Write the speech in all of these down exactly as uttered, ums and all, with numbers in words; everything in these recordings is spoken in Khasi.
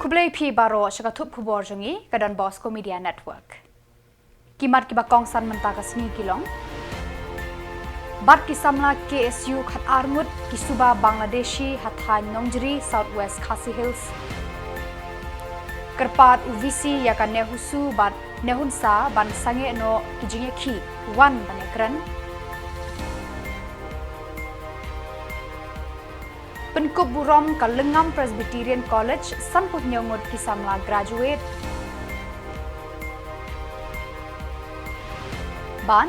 Khublei phi baroh sha ka thup khubor jong ngi ka Don Bosco Media Network. Ki mat kiba kongsan mynta ka sngi ki long: Bat ki samla K S U khatar ngut ki suba Bangladeshi ha thaiñ Nongjri, South West Khasi Hills. Kyrpad u V C ïa ka Nehusu bad Nehunsa ban sangeh noh ki jingïakhih, wan ban ïakren. Pynkup burom ka Lyngngam Presbyterian College, sanphew hynñiew ngut ki samla graduate. Bad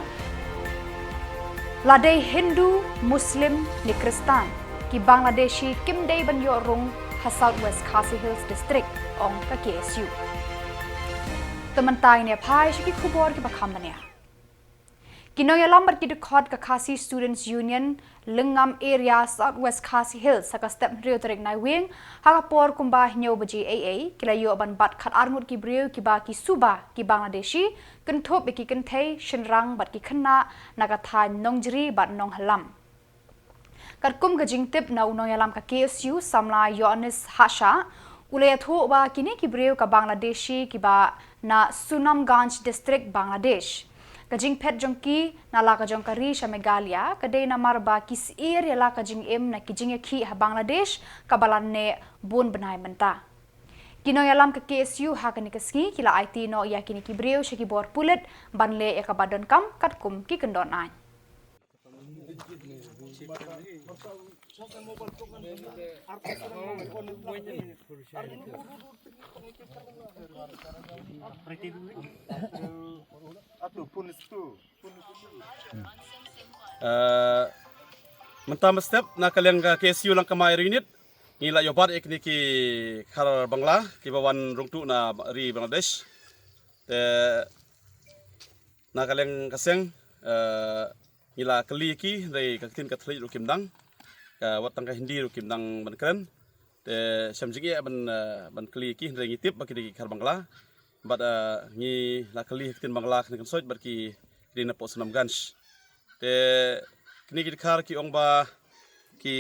la dei Hindu, Muslim ne Khristan, ki Bangladeshi kim dei ban ïoh rung ha South West Khasi Hills District, ong ka K S U. Te mynta ngin ïa phai sha ki khubor kiba kham bniah. Ki nongïalam bad ki dkhot ka Khasi Students Union Lyngngam Area, South West Khasi Hills, ha ka step hynriew tarik Naiwieng, ha ka por kumba hynñiew baje eiei, ki la ïoh ban bat khatar ngut ki briew kiba ki suba ki Bangladeshi, kynthup ïa ki kynthei, shynrang bad ki khynnah na ka thaiñ Nongjri bad Nonghalam. Katkum ka jingtip na u nongïalam ka K S U, samla Yohanes Hasha, u la ïathuh ba kine ki briew ka Bangladeshi kiba na Sunamganj District, Bangladesh. Ka jingphet jong ki na la ka jong ka ri sha Meghalaya ka dei namar ba ki syier ïa la ka jingim na ki jingïakhih ha Bangladesh kaba la neh bun bnai mynta. Ki nongïalam ka K S U ha kane ka sngi ki la aiti noh ïa kine ki briew sha ki bor pulit ban leh ïa kaba donkam katkum ki kyndon aiñ. Eh, mynta mynstep na ka liang ka K S U Lyngngam Area Unit ngi la ïoh bat ïa kine ki khar Bangla kiba wan rung tuh na ri Bangladesh. Te na ka liang ka seng, eh, ngi la kylli ïa ki, hynrei ka ktien ka thylliej ruh kim dang, ka wat tang ka Hindi ruh kim dang ban kren. Te shem jingeh ban, eh, ban kylli ïa ki, hynrei ngi tip ba ki dei ki khar Bangla. Bad, eh, ngi la kylli ha ka ktien Bangla kane kan soi bad ki, ki dei na poh Sunamganj. Te kine ki dkhar ki ong ba ki,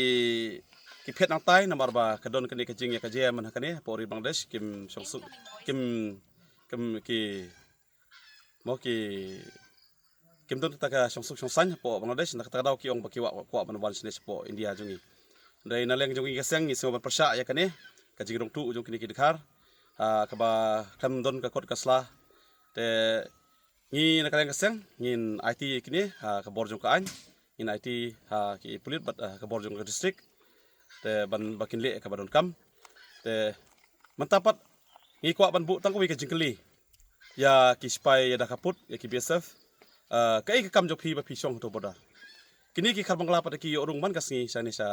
ki phet nangtai namar ba ka don kane ka jingïakajia man ha kane hapoh ri Bangladesh, kim shongsuk, kim, kim ki mo ki, kim don kata ka shongsuk shongsaiñ hapoh Bangladesh, na kata ka daw ki ong ba ki kwah, kwah ban wan shane shapoh India jong ngi. Hynrei na liang jong ngi ka seng ngi sngew ban pyrshah ïa kane ka jingrung tuh jong kine ki dkhar, ah, kaba khlem don ka kot ka sla. Te ngi na ka liang ka seng ngin aiti ïa kine ha ka bor jong ka aiñ, ngin aiti ha ki pulit bad, ah, ka bor jong ka district. Te ban ba kin leh kaba donkam. Te mynta pat ngi kwah ban buh tang kawei ka jingkylli ïa ki sipai ïada khappud, ïa ki B S F. Ah, kaei ka kam jong phi ba phi shong hato border? Kine ki khar Bangla pat ki ïoh rung man ka sngi shane sha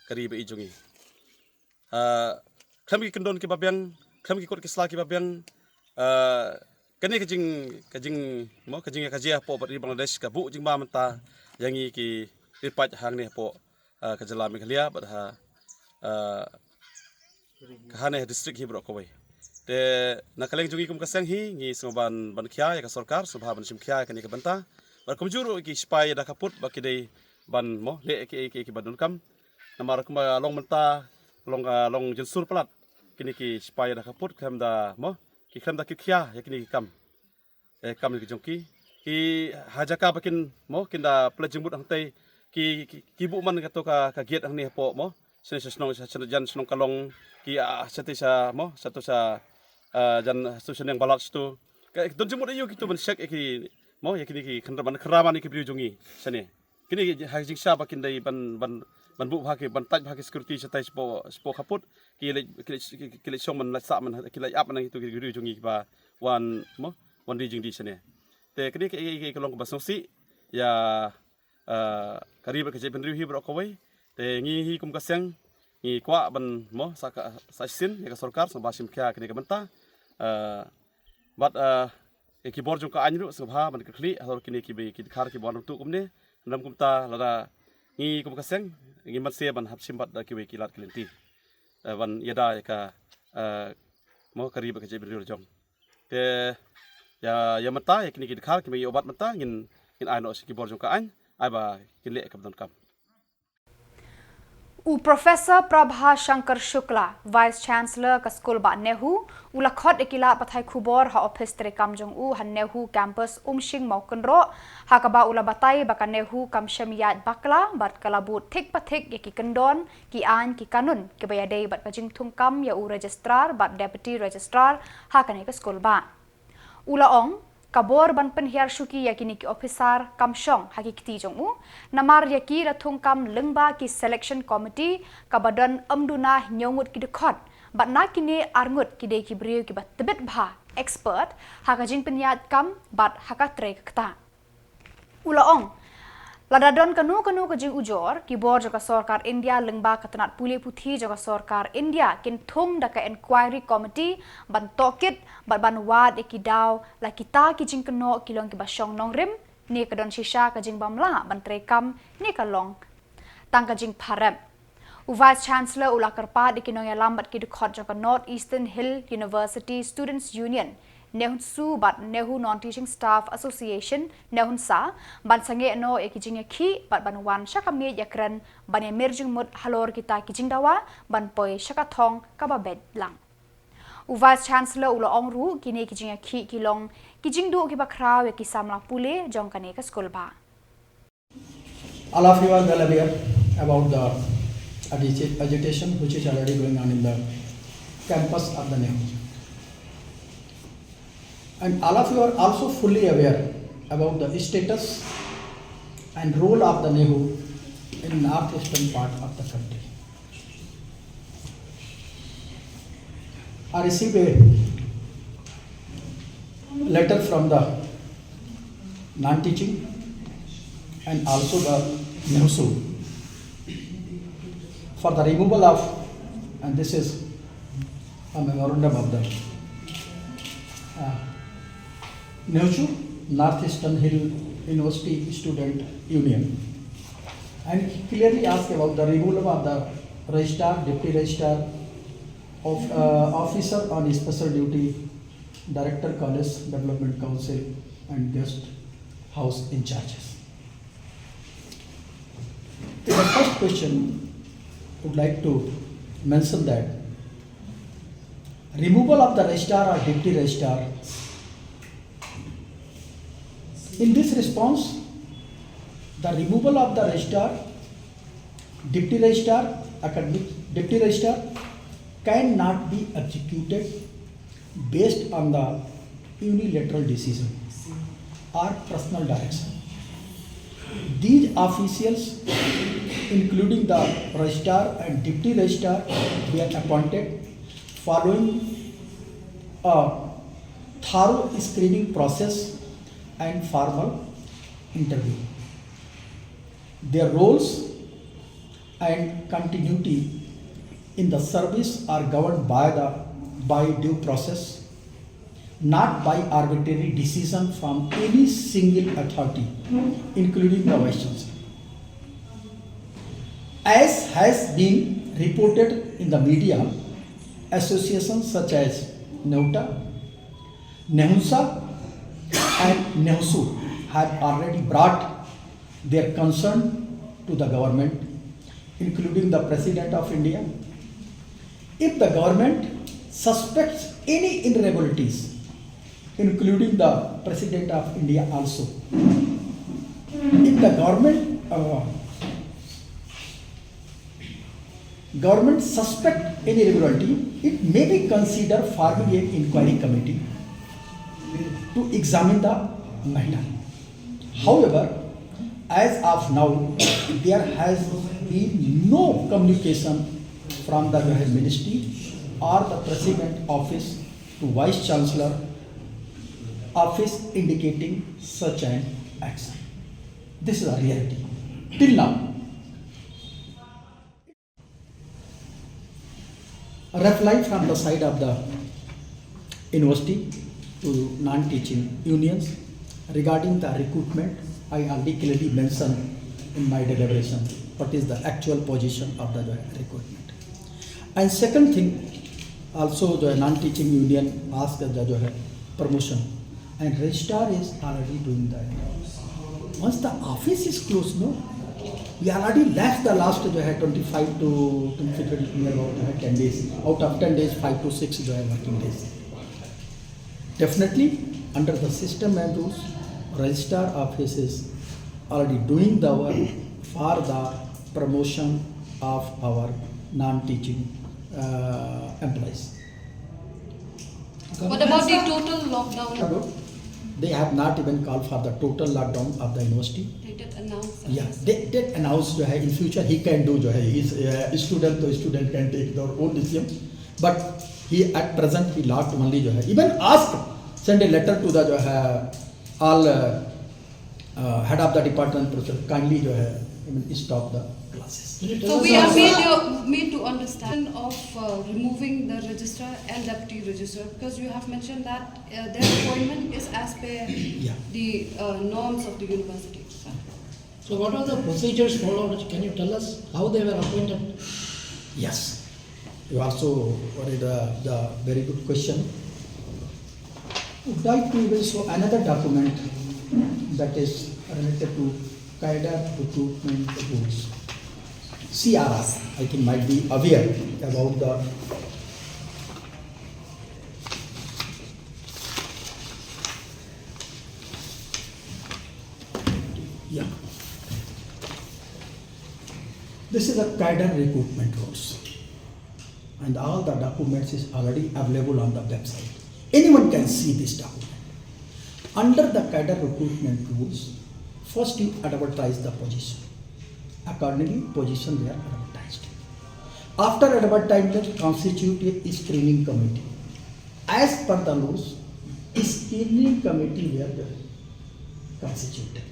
ka ri ba ïeit jong ngi. Ah, khlem ki kyndon kiba biang, khlem ki kot ki sla kiba biang. Ah, kane ka jing, ka jing, mo, ka jingïakajia hapoh bad ri Bangladesh ka buh jingma mynta ïa ngi ki riewpaid hangne hapoh, ah, ka jylla Meghalaya bad ha, ah, ka hane ha district hi baroh kawei. Te na ka liang jong ngi kum ka seng hi ngi sngew ban, ban khia ïa ka sorkar, sngewbha ban shim khia ïa kane ka bynta. Bad kumjuh ruh ki sipai ïada khappud ba ki dei ban mo leh ki, ki, kiba donkam. Namar kumba long mynta long, ah, long jynsur palat kine ki sipai ïada khappud khlem da mo, ki khlem da ki khia ïa kine ki kam. Eh, kam ki jong ki. Ki ha jaka ba kin mo, kin da pynleit jingmut hangtei. Ki, ki, ki buh man kato ka, ka gate hangne hapoh mo. Shane sha shnong, sha, sha jan shnong Kalong. Ki, ah, shatei sha mo, shato sha, ah, jan shato sha Neng Balat shato. Ka don jingmut aïu kito ban check ïa ki mo, ïa kine ki khynra-, ban khynra man ïa ki briew jong ngi shane. Kine ki ha jingshisha ba kin dei ban, ban, ban buh bha ki, ban tait bha ki security shatai shapoh, shapoh khappud. Ki leit, ki leit, ki, ki leit shong man lait sah man, ki leit ap man kito ki briew jong ngi kiba wan mo, wan die jingdie shane. Te kane ka, ka, ka, ka long kaba sngewsih ïa, eh, ka ri bad ka jaitbynriew hi baroh kawei. Te ngi hi kum ka seng ngi kwah ban mo sa ka, sa shisien ïa ka sorkar sngewbha shim khia kane ka bynta. Eh, bad, eh, ïa ki bor jong ka aiñ ruh sngewbha ban kyrkhu halor kine ki, ki dkhar kiba wan rung tuh kumne. Namar kumta lada ngi kum ka seng ngi mynsiem ban hap shim bad da kiwei ki lad ki lynti. Eh, ban ïada ïa ka, eh, mo ka ri bad ka jaitbynriew la jong. Te ïa, ïa mynta ïa kine ki dkhar kiba ngi ïoh bat mynta ngin, ngin ai noh sha ki bor jong ka aiñ, ai ba kin leh kaba donkam. U Professor Prabha Shankar Shukla, Vice Chancellor ka Skul Bah NEHU, u la khot ïa ki lad pathai khubor ha ophis treikam jong u ha NEHU Campus Umshing Mawkynroh, ha kaba u la batai ba ka NEHU kam shym ïaid bakla bad ka la bud thik pa thik ïa ki kyndon, ki aiñ, ki kanun kiba ïadei bad ka jingthungkam ïa u Registrar bad Deputy Registrar ha kane ka skul bah. U la ong, ka bor ban pynhiar shuki ïa kine ki ophisar kam shong ha ki kti jong u, namar ïa ki la thungkam lyngba ki Selection Committee kaba don ym duna hynñiew ngut ki dkhot, bad na kine ar ngut ki dei ki briew kiba tbit bha, expert, ha ka jingpynïaid kam bad ha ka trei ka ktah. U la ong, lada don kano kano ka jingujor, ki bor jong ka sorkar India lyngba ka tnat pule puthi jong ka sorkar India kin thung da ka Enquiry Committee ban tohkit bad ban wad ïa ki daw la kita ki jingkynnoh ki long kiba shong nongrim, ne ka don shisha ka jingbamla ban treikam, ne ka long tang ka jingpharep. U Vice Chancellor u la kyrpad ïa ki nongïalam bad ki dkhot jong ka North Eastern Hill University Students Union, NEHUSU, bad NEHU Non-Teaching Staff Association, NEHUNSA, ban sangeh noh ïa ki jingïakhih bad ban wan sha ka miej ïakren ban ïamir jingmut halor kita ki jingdawa ban poi sha ka thong kaba beit lang. U Vice Chancellor u la ong ruh, kine ki jingïakhih ki long ki jingduh kiba khraw ïa ki samla pule jong kane ka skul bah. All of you are well aware about the agita- agitation which is already going on in the campus of the NEHU. And all of you are also fully aware about the status and role of the NEHU in northeastern part of the country. I received a letter from the non-teaching and also the NEHUSU for the removal of, and this is a memorandum of the uh, NEHUSU, North Eastern Hill University Student Union, and he clearly asked about the removal of the registrar, deputy registrar, of uh, officer on special duty, director, college development council, and guest house in charges. The first question, would like to mention that removal of the registrar or deputy registrar. In this response, the removal of the registrar, deputy registrar, academic deputy registrar cannot be executed based on the unilateral decision or personal direction. These officials, including the registrar and deputy registrar, were appointed following a thorough screening process and formal interview. Their roles and continuity in the service are governed by the by due process, not by arbitrary decision from any single authority, including the Vice Chancellor. As has been reported in the media, associations such as NEHUTA, NEHUNSA, and NEHUSU have already brought their concern to the government, including the President of India. If the government suspects any irregularities, including the President of India also, if the government uh, government suspect any irregularity, it may be considered forming an inquiry committee to examine the matter. However, as of now, there has been no communication from the ministry or the president office to vice chancellor office indicating such an action. This is a reality. Till now, a reply from the side of the university to non-teaching unions regarding the recruitment. I already clearly mentioned in my deliberation what is the actual position of the recruitment. And second thing, also the non-teaching union asked the promotion, and registrar is already doing that. Once the office is closed, no, We already left the last जो है twenty five to twenty three near about जो है ten days. Out of ten days, five to six जो है working days. Definitely, under the system and rules, registrar office is already doing the work for the promotion of our non-teaching uh, employees. What about the total lockdown? They have not even called for the total lockdown of the university. They did announce. Yeah, they did announce जो है in future he can do जो है his uh, student तो student can take their own decision, but he at present he locked only जो है, even ask, send a letter to the जो है all uh, uh, head of the department professor kindly जो है, I mean, stop the classes. So we are made, uh, made to understand of uh, removing the registrar and deputy registrar, because you have mentioned that uh, their appointment is as per Yeah. the uh, norms of the university. So what are the procedures followed? Can you tell us how they were appointed? Yes. You also raised a, the very good question. Would like to even show another document that is related to cadre recruitment rules. C R R, I think, might be aware about the Yeah. This is a cadre recruitment rules. And all the documents is already available on the website. Anyone can see this document. Under the cadre recruitment rules, first you advertise the position. Accordingly, position were advertised. After advertisement, constitute a screening committee. As per the laws, screening committee were constituted.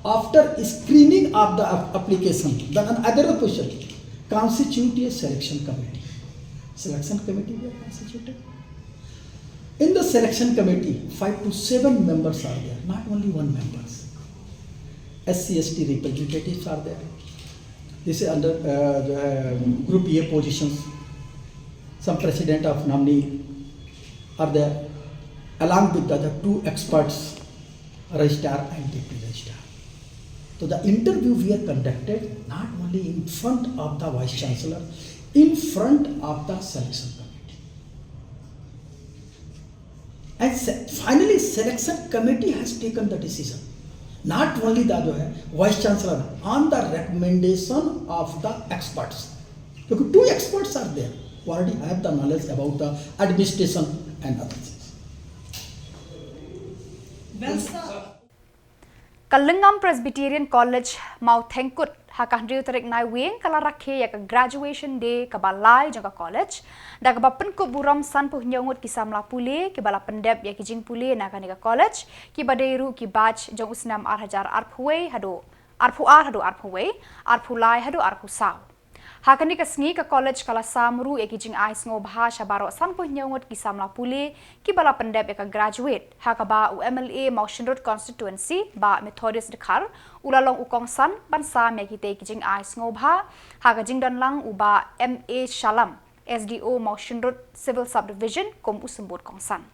After screening of the ap- application, then another question, constitute a selection committee. Selection committee were constituted. In the selection committee, five to seven members are there, not only one members. S C S T representatives are there. This is under uh, the, um, group A positions. Some president of nominee are there, along with the other two experts, registrar and deputy registrar. So the interview were conducted not only in front of the vice chancellor, in front of the selection committee. And se- finally, selection committee has taken the decision. Not only the जो है, vice chancellor, on the recommendation of the experts. Because two experts are there who already have the knowledge about the administration and other things. Well, sir. Ka Lyngngam Presbyterian College Mawthengkut ha ka hynriew tarik Naiwieng ka la rakhe ïa ka graduation day kaba lai jong ka college, da kaba pynkup burom sanphew hynñiew ngut ki samla pule kiba la pyndep ïa ki jingpule na kane ka college, kiba dei ruh ki batch jong u snem ar hajar arphew wei haduh arphew ar haduh arphew wei, arphew lai haduh arphew saw. Ha kane ka sngi ka college ka la sam ruh ïa ki jingai sngewbha sha baroh sanphew hynñiew ngut ki samla pule kiba la pyndep ïa ka graduate, ha kaba u M L A Mawshynrut constituency Bah Methodius Dkhar u la long u kongsan ban sam ïa kitei ki jingai sngewbha ha ka jingdon lang u Bah M A Shalam, S D O Mawshynrut Civil Subdivision kum u symbud kongsan.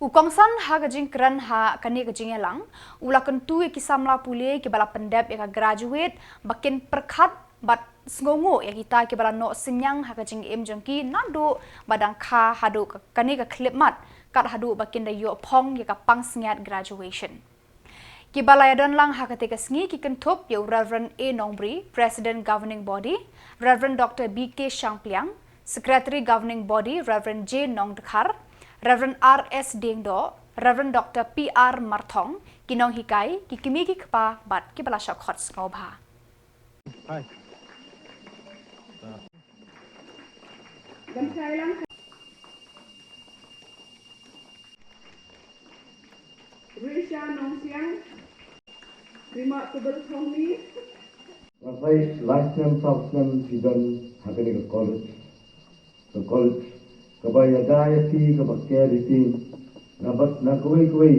U kongsan ha ka jingkren ha kane ka jingïalang u la kyntu ïa ki samla pule kiba la pyndep ïa ka graduate ba kin pyrkhat bad sngewnguh ïa kita kiba la noh synñiang ha ka jingim jong ki naduh ba dang kha haduh ka- kane ka khyllipmat, kat haduh ba kin da ïoh phong ïa ka pansngiat graduation. Kiba la ïadon lang ha katei ka sngi ki kynthup ïa u Reverend A Nongbri, President Governing Body, Reverend Doctor B K Shangpliang, Secretary Governing Body, Reverend J Nongdkhar, Reverend R S Diengdoh, Reverend Doctor P R Marthong, ki nonghikai, ki kmie ki kpa bad kiba la shah khot sngewbha. Risha Nongsiang, Remarkable Thongni. Nga peit lai snem saw snem phi don ha kane ka college. Ka college kaba ïada ïa phi, kaba care ïa phi na bad na kawei kawei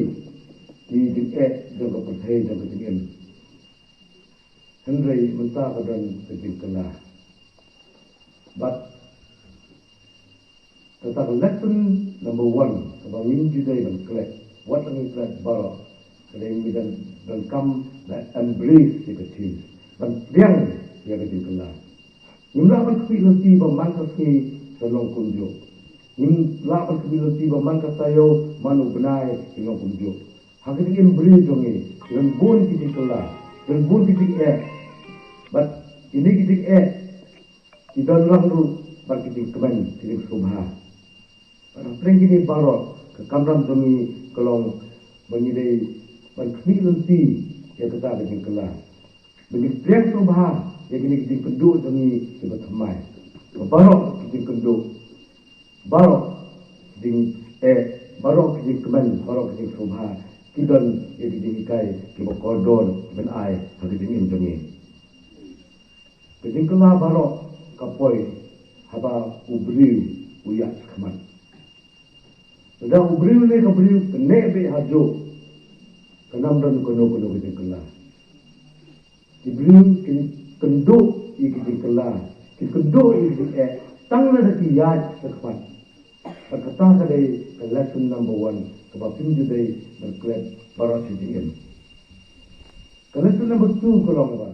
ki jingeh jong ka pyrthei jong ka jingim. Hynrei mynta ka don ka jingkylla. Bad kata ka lesson number one kaba ngin ju dei ban klet, wat la ngin klet baroh, ka dei ngi dang donkam ban embrace ïa ka change. Ban pdiang ïa ka jingkylla. Ngim lah ban khmih lynti ba man ka sngi kan long kumjuh. Ngim lah ban khmih lynti ba man ka taïew, man u bnai kan long kumjuh. Ha ka jingim briew jong ngi, ki don bun ki jingkylla, ki don bun ki jingeh. Bad kine ki jingeh ki don lang ruh bad ki jingkmen, ki jingsngewbha. Bad hapdeng kine baroh, ka kamram jong ngi ka long ba ngi dei ban khmih lynti ïa kata ka jingkylla. Ba ngin pdiang sngewbha ïa kine ki jingkynduh jong ngi kiba thymmai. Ba baroh ki jingkynduh, baroh ki jingeh, baroh ki jingkmen, baroh ki jingsngewbha ki don ïa ki jinghikai kiba kordor ban ai ha ka jingim jong ngi. Ka jingkylla baroh ka poi haba u briew u ïaid shakhmat. Lada u briew ne ka briew ka neh beit hajuh, kan ym don kano kano ka jingkylla. Ki briew kin kynduh ïa ki jingkylla, kin kynduh ïa ki jingeh tang lada ki ïaid shakhmat. Bad kata ka dei ka lesson number one kaba phim ju dei ban klet baroh shi jingim. Ka lesson number two ka long ba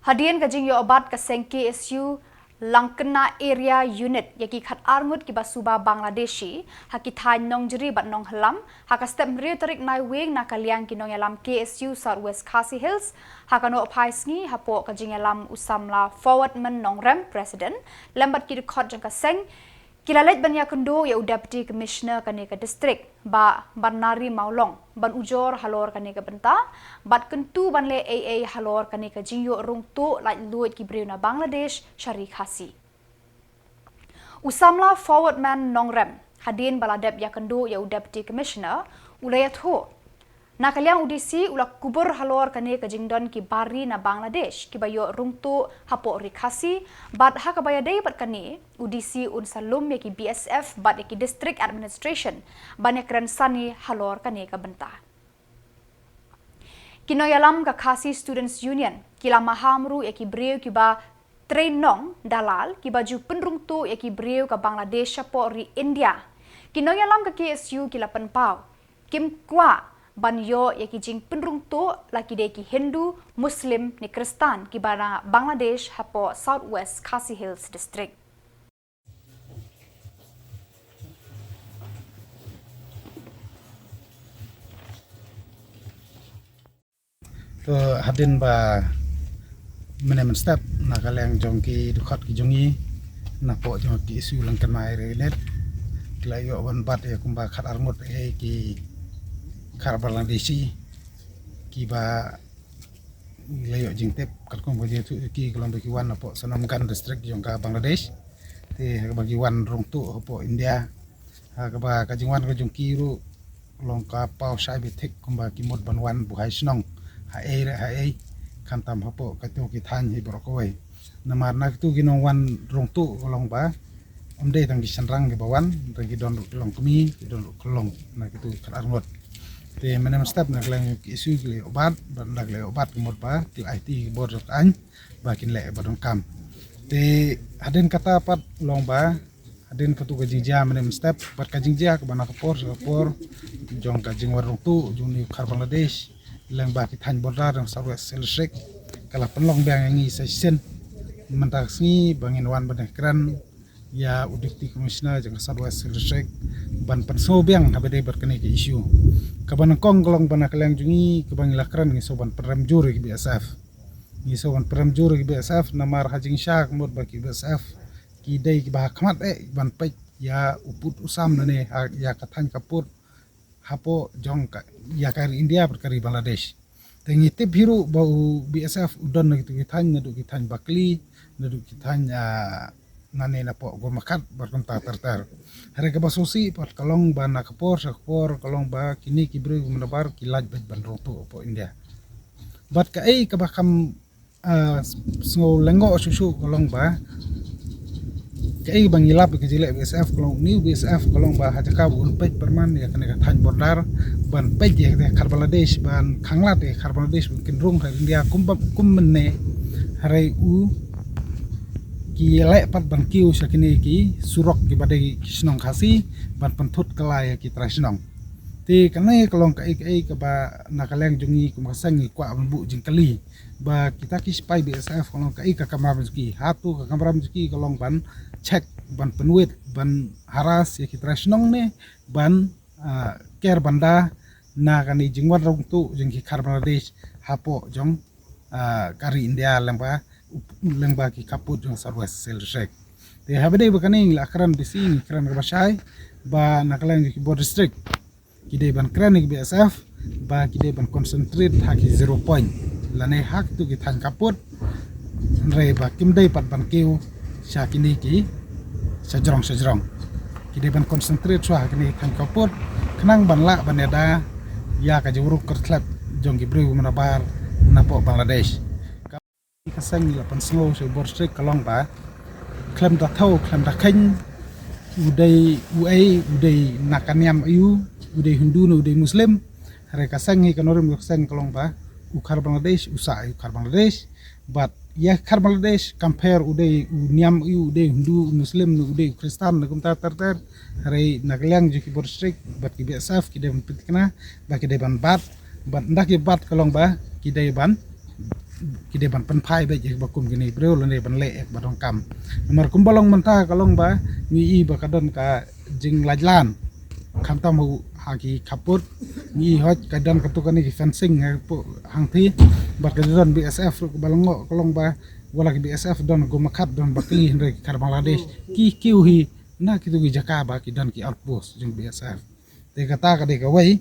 Hadien ka jingïoh bat ka seng K S U Langkna Area Unit ïa ki khatar ngut kiba suba Bangladeshi ha ki thaiñ Nongjri bad Nonghyllam ha ka step hynriew tarik Naiwieng na ka liang ki nongïalam K S U South West Khasi Hills ha ka nohphai sngi hapoh ka jingïalam u samla Forwardman Nongrem, President, lem bad ki dkhot jong ka seng, ki la leit ban ïakynduh ïa u Deputy Commissioner kane ka district, Bah Barnari Mawlong, ban ujor halor kane ka bynta bad kyntu ban leh ei ei halor kane ka jingïoh rung tuh laitluid ki briew na Bangladesh sha ri Khasi. U samla Forwardman Nongrem, hadien ba la dep ïakynduh ïa u Deputy Commissioner, u la ïathuh, na ka liang u D C u la kubur halor kane ka jingdon ki bar ri na Bangladesh kiba ïoh rung tuh hapoh ri Khasi, bad ha kaba ïadei bad kane, u D C un sa lum ïa ki B S F bad ïa ki District Administration ban ïakren sani halor kane ka bynta. Ki nongïalam ka Khasi Students Union ki la maham ruh ïa ki briew kiba trei nong dalal kiba ju pynrung tuh ïa ki briew ka Bangladesh shapoh ri India. Ki nongïalam ka K S U ki la pynpaw, kim kwah ban ïoh ïa ki jingpynrung tuh, la ki dei ki Hindu, Muslim ne Khristan kiba na Bangladesh hapoh South West Khasi Hills District. To hadien ba mynne mynstep na ka liang jong ki dkhot ki jong ngi, napoh jong ki K S U Langkna Area Unit, ki la ïoh ban bat ïa kumba khatar ngut, eh, ki khatar Bangladeshi kiba la ïoh jingtip katkum ka jingïathuh ki ka long ba ki wan napoh Sanamganj District jong ka Bangladesh. Te ha kaba ki wan rung tuh hapoh India, ha kaba ka jingwan ka jong ki ruh long ka paw shai beit thik kumba ki mut ban wan buhai shnong ha ei re ha ei, khamtam hapoh kato ki thaiñ hi baroh kawei. Namar na kitu ki nongwan rung tuh ka long ba ym dei tang ki shynrang kiba wan, tang ki don ruh ki longkmie, ki don ruh ki long, na kitu ki khatar ngut. Te mynne mynstep na ka liang ki K S U ki la ïoh bat, bad na ka la ïoh bat ka mut ba ki la aiti ki bor jong ka aiñ ba kin leh ba donkam. Te hadien kata pat long ba hadien katu ka jingjia mynne mynstep, bad ka jingjia kaba na ka por sha ka por jong ka jingwan rung tuh jong une u khatar Bangladesh lyngba ki thaiñ border jong South West Khasi Hills District ka la pynlong biang ïa ngi sa shisien. Mynta ka sngi ba ngin wan ban ïakren ïa u Deputy Commissioner jong ka South West Khasi Hills District ban pynsngew biang haba dei bad kane ka issue. Kaba nyngkong ka long ba na ka liang jong ngi kaba ngi la kren, ngi sngew ban pynrem jur ïa ki B S F. Ngi sngew ban pynrem jur ïa ki B S F namar ha jingshisha ka mut ba ki B S F ki dei kiba ha khmat eh ban peit ïa u pud u sam nangne ha ïa ka thaiñ ka pud hapoh jong ka, ïa ka ri India bad ka ri Bangladesh. Te ngi tip hi ruh ba u B S F u don na kitu ki thaiñ, naduh ki thaiñ Bakli, naduh ki thaiñ, ah, nangne napoh Gurmakhat bad kumta ter ter. Hynrei kaba sngewsih pat ka long ba na ka por sha ka por ka long ba kine ki briew kiba mynta bar ki lait beit ban rung tuh hapoh India. Bad kaei kaba kham, ah, sngew lyngngoh shuh shuh ka long ba kaei ba ngi lap ïa ka jingleh B S F ka long, une u B S F ka long ba ha jaka ba un peit pyrman ïa kane ka thaiñ border ban peit ïa kane ka khatar Bangladesh, ban khanglad ïa ka khatar Bangladesh ban kin rung ha India kum ba, kum mynne. Hynrei u ki leh pat ban kiew sha kine ki surok kiba dei ki shnong Khasi ban pynthut kylla ïa ki trai shnong. Te kane ka long kaei kaei kaba na ka liang jong ngi kum ka seng ngi kwah ban buh jingkylli ba kita ki sipai B S F ka long kaei ka kamram jong ki. Hato ka kamram jong ki ka long ban check, ban pynwit, ban harass ïa ki trai shnong ne ban, ah, ker ban da na kane jingwan rong tuh jong ki khar Bangladesh hapoh jong, ah, ka ri India lyngba, lyngba ki khappud jong South West Khasi Hills District. Te haba dei ba kane ngi la kren bisi, ngi kren kaba shai ba na ka liang jong ki border district ki dei ban kren ïa ki B S F ba ki dei ban concentrate ha ki zero point lane ha kitu ki thaiñ khappud. Hynrei ba kim dei pat ban kiew sha kine ki shajrong shajrong. Ki dei ban concentrate shuwa ha kine ki thaiñ khappud khnang ban lah ban ïada ïa ka jingwaru kyrthlep jong ki briew manabar napoh Bangladesh. Ka seng la pynsngew sha border district ka long ba khlem da thew khlem da kheiñ u dei uei, u dei na ka niam aiu, u dei Hindu ne u dei Muslim. Hynrei ka seng hi ka nongrim ka seng ka long ba u khar Bangladesh u sah ïa u khar Bangladesh. Bad ïa khar Bangladesh kam pher u dei u niam aiu, u dei Hindu, u Muslim ne u dei u Khristan ne kumta ter ter. Hynrei na ka liang jong ki border district bad ki B S F ki dei ban pynthikna ba ki dei ban bat, bad ynda ki bat ka long ba ki dei ban, ki dei ban pynphai beit ïa kiba kum kine ki briew lane ban leh ïa kiba donkam. Namar kumba long mynta ka long ba ngi i ba ka don ka jinglaitlan khamtam ha ki khappud, ngi i hooid ka don katu kane ki fencing hapoh hangthie bad ka don B S F ruh kaba lyngngoh ka long ba wat la ki B S F don Gummakhat don Bakli hynrei ki khar Bangladesh ki kiew hi na kitu ki jaka ba ki don ki outpost jong B S F. Te kata ka dei kawei.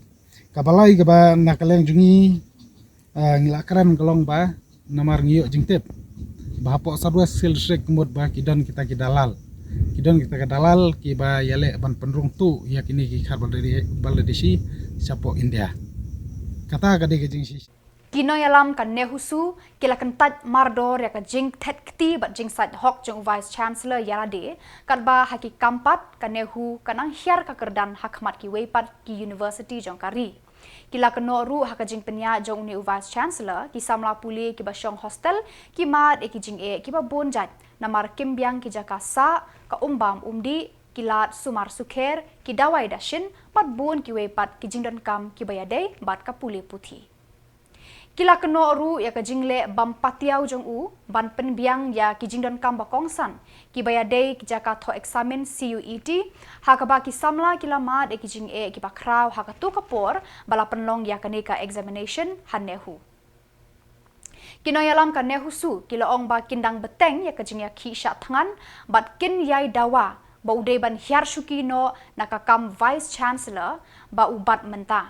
Kaba lai kaba na ka liang jong ngi, ah, ngi la kren ka long ba namar ngi ïoh jingtip ba hapoh South West Khasi Hills District ka mut ba ki don kita ki dalal. Ki don kita ki dalal kiba ïaleh ban pynrung tuh ïa kine ki khar Bangladeshi shapoh India. Kata ka dei ka jingshisha. Ki nongïalam ka NEHUSU ki la kyntait mardor ïa ka jingthet kti bad jingsait hok jong u Vice Chancellor ïa lade, katba ha ki kam pat ka NEHU ka nang hiar ka kyrdan ha khmat kiwei pat ki university jong ka ri. Ki la kynnoh ruh ha ka jingpynïaid jong une u Vice Chancellor, ki samla pule kiba shong hostel ki mad ïa ki jingeh kiba bun jait namar kim biang ki jaka sah, ka um bam um dih, ki lad sumar sukher, ki dawai dashin bad bun kiwei pat ki jingdonkam kiba ïadei bad ka pule puthi. Ki la kynnoh ruh ïa ka jingleh bym patiaw jong u ban pynbiang ïa ki jingdonkam ba kongsan kiba ïadei ki jaka thoh eksamin C U E T, ha kaba ki samla ki la mad ïa ki jingeh kiba khraw ha katu ka por ba la pynlong ïa kane ka examination ha NEHU. Ki nongïalam ka NEHUSU ki la ong ba kin dang bteng ïa ka jingïakhih shah thngan bad kin ïai dawa ba u dei ban hiar shuki noh na ka kam Vice Chancellor ba u bat mynta.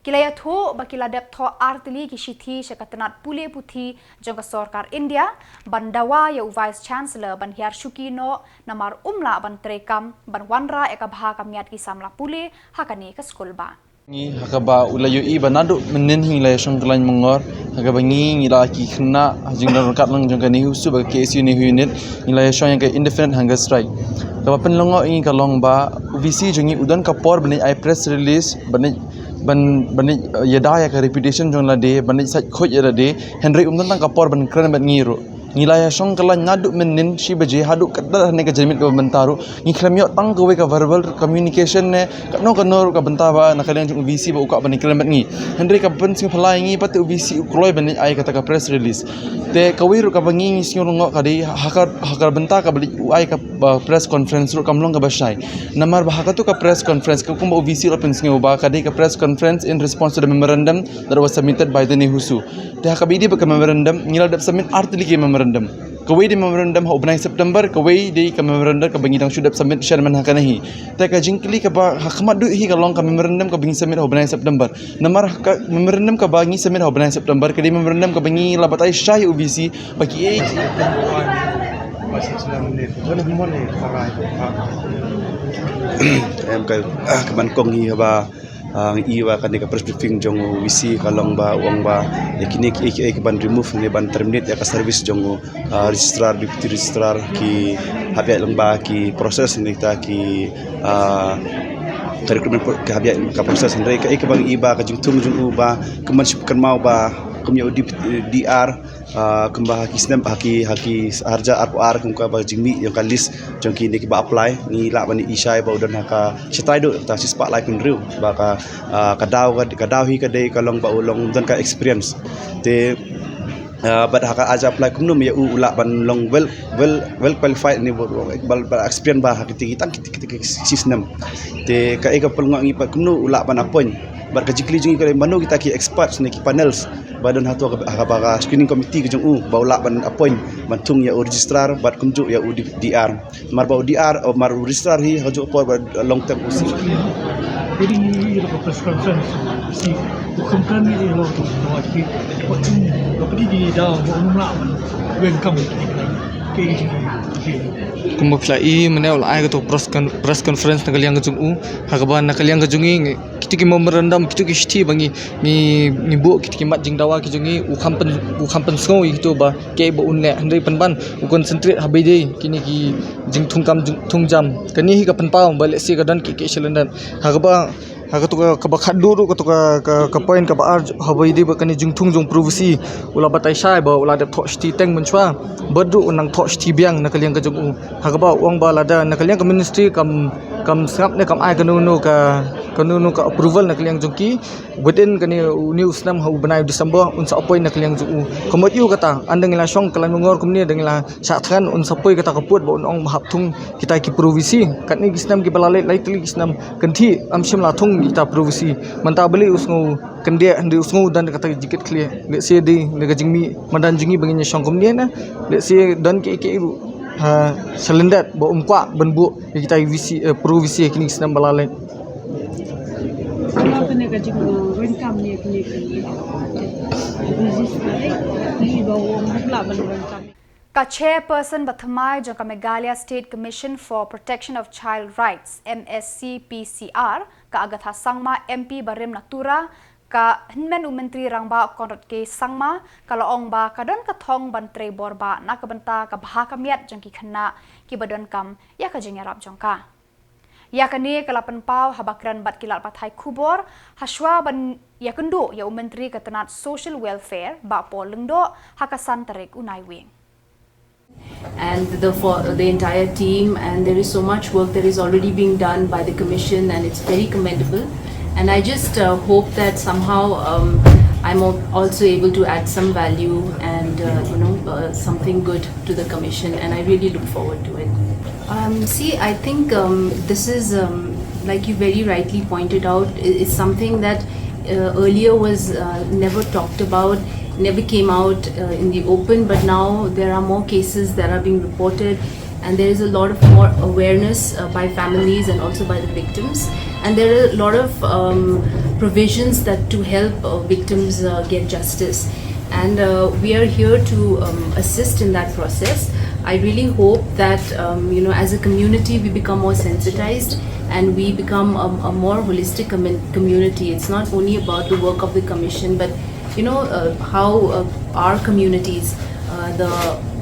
Ki la ïathuh ba ki la dep thoh artylli ki shithi sha ka tnat pule puthi jong ka sorkar India ban dawa ïa u Vice Chancellor ban hiar shuki noh namar um lah ban treikam ban wanrah ïa ka bha ka miat ki samla pule ha kane ka skul ba. Ngi ha kaba u la ïohi ba naduh mynnin hi ngi la ïashong khlaiñ mangor ha kaba ngi ngi la ki khynnah ha jingdon ryngkat lang jong ka NEHUSU bad ka K S U NEHU unit ngi la ïashong ïa ka indefinite hunger strike. Kaba pynlyngngoh ïa ngi ka long ba u V C jong ngi u don ka por ban ai press release ban ban ban ïada ïa ka reputation jong lade ban sait khuid ïa lade, hynrei um don tang ka por ban kren bad ngi ruh. Ngi la ïashong khlaiñ naduh mynnin shi baje haduh katba hane ka janmiet kaba mynta ruh. Ngi khlem ïoh tang kawei ka verbal communication ne kano kano ruh ka bynta ba na ka liang jong u V C ba u kwah ban kren bad ngi. Hynrei ka pynsngewphylla ïa ngi ba te u V C u kloi ban ai kata ka press release. Te kawei ruh kaba ngi ngi sngew lyngngoh ka dei ha ka, ha ka bynta kaba u ai ka, ba, press conference ruh kam long kaba shai. Namar ba ha katu ka press conference ka kumba u V C ruh pynsngew ba ka dei ka press conference in response to the memorandum that was submitted by the NEHUSU. Te ha kaba ïadei bad ka memorandum ngi la dep submit artylli ki memorandum. Kawei dei memorandum ha u bnai September, kawei dei ka memorandum kaba ngi dang shu dep submit shen mynhynnin ha kane hi. Te ka jingkylli kaba ha khmat duh hi ka long ka memorandum kaba ngi submit ha u bnai September. Namar ka memorandum kaba ngi submit ha u bnai September ka dei memorandum kaba ngi la batai shai u V C ba ki ei ki Em ka, ah, ka ban kong hi ba, ah, ngi i ba kane ka press briefing jong u V C ka long ba u ong ba ïa kine ki ei ki ei ka ban remove ne ban terminate ïa ka service jong u, ah, registrar, deputy registrar ki hap ïaid lyngba ki process ne kita ki, ah, ka recruitment pro-, ki hap ïaid ka process, hynrei ka ei ka ban i ba ka jingthung jong u ba ka ban shu kynmaw ba Kum ïa u D R, ah, kumba ha ki snem, ha ki, ha ki arhajar arphew ar, kum kaba jingmih ïa ka list jong kine kiba apply, ngi lah ban ïa i shai ba u don ha ka shatai duh, ta shispah laiphew hynriew, ba ka, ah, ka daw, ka, ka daw hi ka dei ka long ba u long don ka experience. Te, ah, bad ha ka arhajar apply kumno ïa u, u lah ban long well, well, well qualified ne ba, ba, ba experience ba ha kiti ki tang kiti, kiti ki shi snem. Te kaei ka pynlong ngi pat kumno u lah ban appoint. Bad ka jingkylli jong ngi ka dei mano kita ki experts ne ki panels ba don hato ka, ha kaba ka screening committee ka jong u ba u lah ban appoint ban thung ïa u registrar bad kumjuh ïa u D-, D R. Mar ba u D R, oh, mar u registrar hi ha juh por ba long term O C. Jadi ïa ka press conference si u kham kan ïa la tu ba ki ba tu ba ki di da ba um la ban wen kam ki. Kumba phi la i mynne u la ai kato press con-, press conference na ka liang ka jong u, ha kaba na ka liang ka jong ngi, ngi, kito ki memorandum, kito ki shithi ba ngi, ngi, ngi buh, kito ki mat jingdawa ki jong ngi, u kham pyn, u kham pynsngew ïa kito ba kaei ba un leh, hynrei pynban u concentrate ha ba ïadei kine ki jingthung kam jing, thung jam. Kane hi ka pynpaw ba lehse ka don kiei kiei sha lyndet. Ha kaba, ha kato ka, kaba khatduh ruh, kato ka, ka, ka point kaba ar, ha ba ïadei bad kane jingthung jong privacy. U la batai shai ba u la dep thoh shithi teng mynshuwa, bad ruh u nang thoh shithi biang na ka liang ka jong u. Ha kaba u ong ba lada na ka liang ka ministry kam, kam sngap ne kam ai kano kano ka, kano kano ka approval na ka liang jong ki, within kane une u snem ha u bnai December un sa appoint na ka liang jong u. Ka mut ïa kata, ynda ngi la shong ka lain bangor kumne, ynda ngi la shah thngan, un sa poi kata ka pud ba un ong ba hap thung kita ki privacy. Katne ki snem kiba la leit, lai tylli ki snem kynthih, ym shym la thung kita privacy. Mynta balei u sngew kyndiah, hynrei u sngew don kata ka jingkitkhlieh. Lehse dei na ka jingmih madan jong ngi ba ngin ïa shong kumne na. Lehse don kiei kiei ruh ha sha lyndet ba um kwah ban buh ïa kita ki V C, eh, privacy ha kine ki snem ba la leit. Kane ka jing, eh, wen kam ne kane ka, eh, resist ka, eh, ni ba u ong ba la ban wen kam. Ka chairperson ba thymmai jong ka Meghalaya State Commission for Protection of Child Rights, M S C P C R, ka Agatha Sangma, M P barim na Tura, ka hynmen u Myntri Rangbah Conrad K Sangma, ka la ong ba ka don ka thong ban trei bor ba na ka bynta ka bha ka miat jong ki khynnah kiba donkam ïa ka jingïarap jong ka. Ïa kane ka la pynpaw haba kren bad ki lad pathai khubor, ha shuwa ban ïakynduh ïa u Myntri ka tnat Social Welfare, Bah Paul Lyngdoh, ha ka san tarik u Naiwieng. And the, for the entire team, and there is so much work that is already being done by the commission, and it's very commendable. And I just, uh, hope that somehow, um, I'm al-, also able to add some value and, uh, you know, uh, something good to the commission, and I really look forward to it. Um, see, I think, um, this is, um, like you very rightly pointed out, i-, is something that, uh, earlier was, uh, never talked about, never came out, uh, in the open, but now there are more cases that are being reported, and there is a lot of more awareness, uh, by families and also by the victims. And there are a lot of, um, provisions that to help, uh, victims, uh, get justice. And, uh, we are here to, um, assist in that process. I really hope that, um, you know, as a community, we become more sensitized and we become a, a more holistic commun-, community. It's not only about the work of the commission, but, you know, uh, how, uh, our communities, uh, the,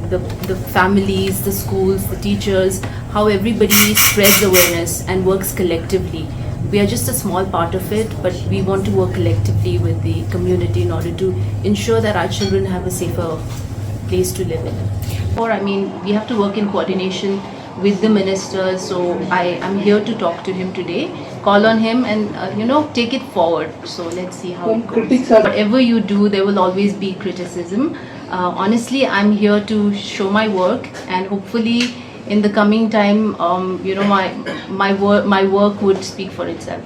the, the families, the schools, the teachers, how everybody spreads awareness and works collectively. We are just a small part of it, but we want to work collectively with the community in order to ensure that our children have a safer place to live in. Or, I mean, we have to work in coordination with the minister, so I am here to talk to him today, call on him and, uh, you know, take it forward. So let's see how it goes. Whatever you do, there will always be criticism. Uh, honestly, I'm here to show my work, and hopefully in the coming time, um, you know, my, my wor-, my work would speak for itself.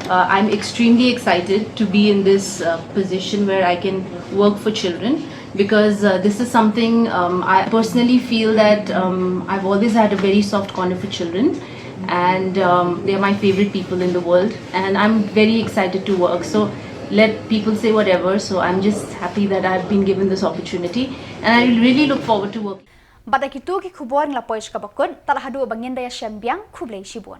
Uh, I'm extremely excited to be in this, uh, position where I can work for children, because, uh, this is something, um, I personally feel that, um, I've always had a very soft corner for children, and, um, they're my favorite people in the world, and I'm very excited to work. So let people say whatever. So I'm just happy that I've been given this opportunity, and I really look forward to working. Bad da kito ki khubor ngi la poi sha kaba kut, tad haduh ba ngin da ïashem biang, khublei shibun.